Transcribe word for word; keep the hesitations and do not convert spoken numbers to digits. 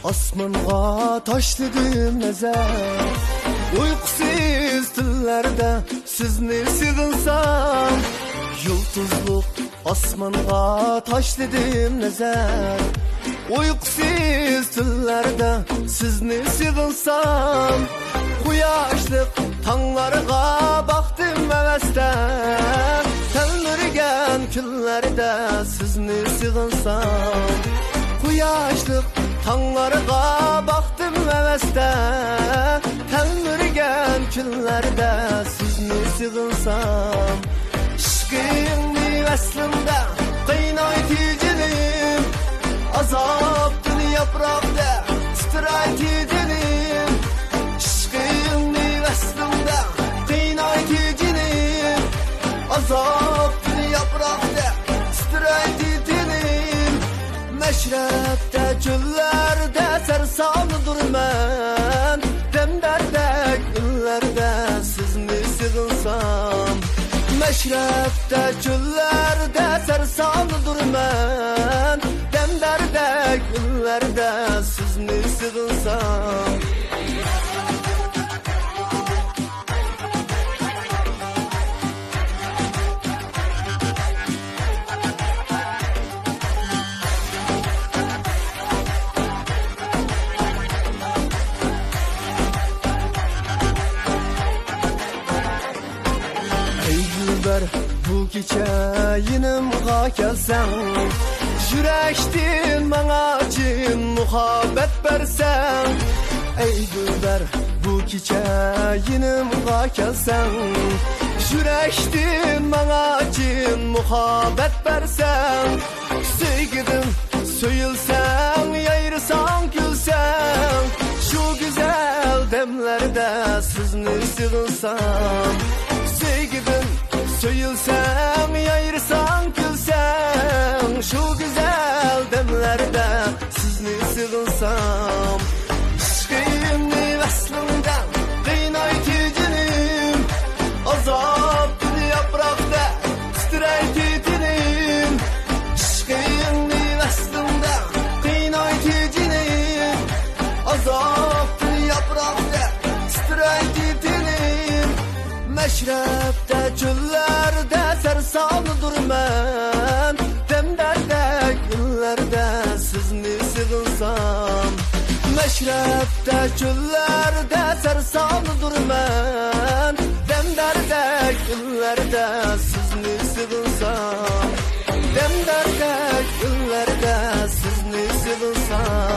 ئاسمانغا تاشلىدىم نەزەر، ئۇيقۇسىز تۈنلەردە سىزنى سېغىنسام. يۇلتۇزلۇق ئاسمانغا تاشلىدىم نەزەر، ئۇيقۇسىز تۈنلەردە سىزنى سېغىنسام. قۇياشلىق تاڭلارغا باقتىم ھەۋەستە، تەلمۈرگەن كۈنلەردە سىزنى سېغىنسام. قۇياشلىق تاڭلارغا باقتىم ھەۋەستە، تەلمۈرگەن كۈنلەردە سىزنى سېغىنسام. ئىشقىڭنى ۋەسلىڭدە قىينايتتى جېنىم، ئازابتىن ياپراقتەك تىترەيتتى جېنىم. ئىشقىڭنى ۋەسلىڭدە قىينايتتى جېنىم، ئازابتىن ياپراقتەك تىترەيتتى جېنىم. مەشرەپتە چۆللەردە سەرساندۇرمەن، دەم بەردەك ئۈنلەردە سىزنى سېغىنسام. مەشرەپتە چۆللەردە سەرساندۇرمەن، دەم بەردەك ئۈنلەردە سىزنى سېغىنسام. ئەي دىلبەر، بۇ كېچە يېنىمغا كەلسەڭ، يۈرەكتىن ماڭا چىن مۇھەببەت بەرسەڭ. ئەي دىلبەر، بۇ كېچە يېنىمغا كەلسەڭ، يۈرەكتىن ماڭا چىن مۇھەببەت بەرسەڭ. سۆيگۈدىن سۆيۈلسەڭ، يايرىساڭ، كۈلسەڭ، شۇ گۈزەل دەملەردە سىزنى سېغىنسام. سۆيگۈدىن سۆيۈلسەڭ، يايرىساڭ، كۈلسەڭ، شۇ گۈزەل دەملەردە سىزنى سېغىنسام. ئىشقىمنى ۋەسلىڭدە قىينايتتى جېنىم، ئازابتىن ياپراقتەك تىترەيتتى تېنىم. ئىشقىمنى ۋەسلىڭدە قىينايتتى جېنىم، ئازابتىن ياپراقتەك تىترەيتتى تېنىم. مەشرەپتە چۆللەردە سەرساندۇرمەن، دەم بەردەك ئۈنلەردە سىزنى سېغىنسام. مەشرەپتە چۆللەردە سەرساندۇرمەن، دەم بەردەك ئۈنلەردە سىزنى سېغىنسام. دەم بەردەك ئۈنلەردە سىزنى سېغىنسام.